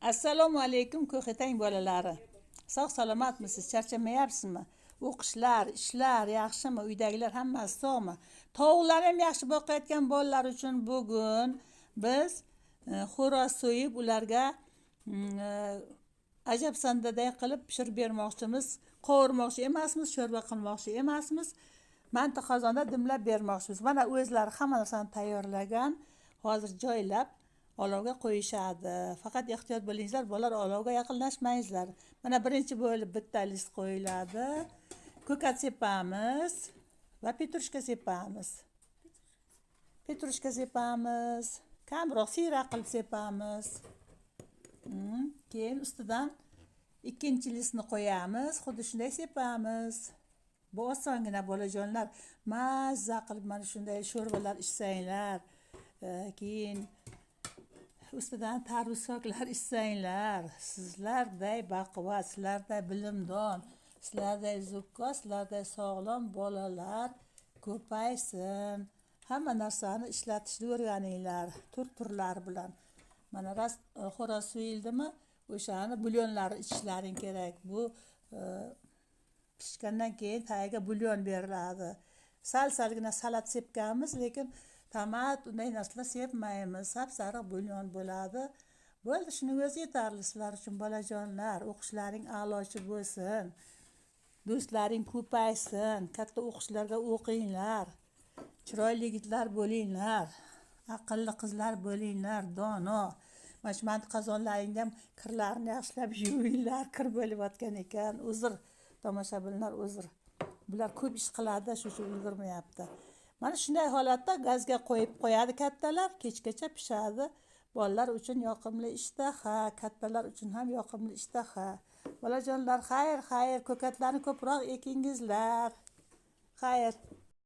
Assalomu alaykum, ko'xitang bolalari. Sog' salomatmisiz? Charchamayapsizmi? O'qishlar, ishlar yaxshimi? Uydagilar hammasi sog'mi? Tovuqlarni ham yaxshi boqayotgan bolalar uchun bugun biz xo'roz so'yib, ularga ajabsandaday qilib pishirib bermoqchimiz. Qovurmoqchi emasmiz, sho'rva qilmoqchi emasmiz. Manti qozonda dimlab bermoqchimiz. Mana o'zlari hamma narsani tayyorlagan. Hozir joylab olovga qo'yishadi. Faqat ehtiyot bo'linglar, bolalar, olovga yaqinlashmanglar. Mana birinchi bo'lib bitta list qo'yiladi. Ko'kat sepamiz va petrushka sepamiz. Petrushka sepamiz. Kamroq, siyrak qilib sepamiz. Keyin ustidan ikkinchi listni qo'yamiz. Xuddi shunday sepamiz. Bu osongina, bolajonlar. Mazza qilib mana shunday sho'rvalar ichsanglar, keyin ustidan tarvuz soklar ichsanglar, sizlarday baquvvat, sizlarday bilimdon, sizlarday zukko, sizlarday sog'lom bolalar ko'paysin. Hamma narsani ishlatishni o'rganinglar tur turlar bilan. Mana rost xo'roz so'yildimi, o'shani bulyonlari ichishlaring kerak. Bu pishgandan keyin tagiga bulyon beriladi. Sal salgina salat sepganmiz, lekin tomat, unday narsalar sepmaymiz. Sap sariq bulyon bo'ladi. Bo'ldi, shuning o'zi yetarli sizlar uchun, bolajonlar. O'qishlaring a'lochi bo'lsin. Do'stlaring ko'paysin. Katta o'qishlarga o'qinglar. Chiroyli yigitlar bo'linglar. Aqlli qizlar bo'linglar, dono. Mana shu manti qozonlaringda ham kirlarini yaxshilab yuvinglar, kir bo'layotgan ekan. Uzr, tomoshabinlar, uzr. Bular ko'p ish qiladi, shu uchun ulgurmayapti. Mana shunday holatda gazga qo'yib qo'yadi kattalar, kechgacha pishadi. Bolalar uchun yoqimli ishtaha, kattalar uchun ham yoqimli ishtaha. Bolajonlar, xayr, xayr, ko'katlarni ko'proq ekingizlar. Xayr.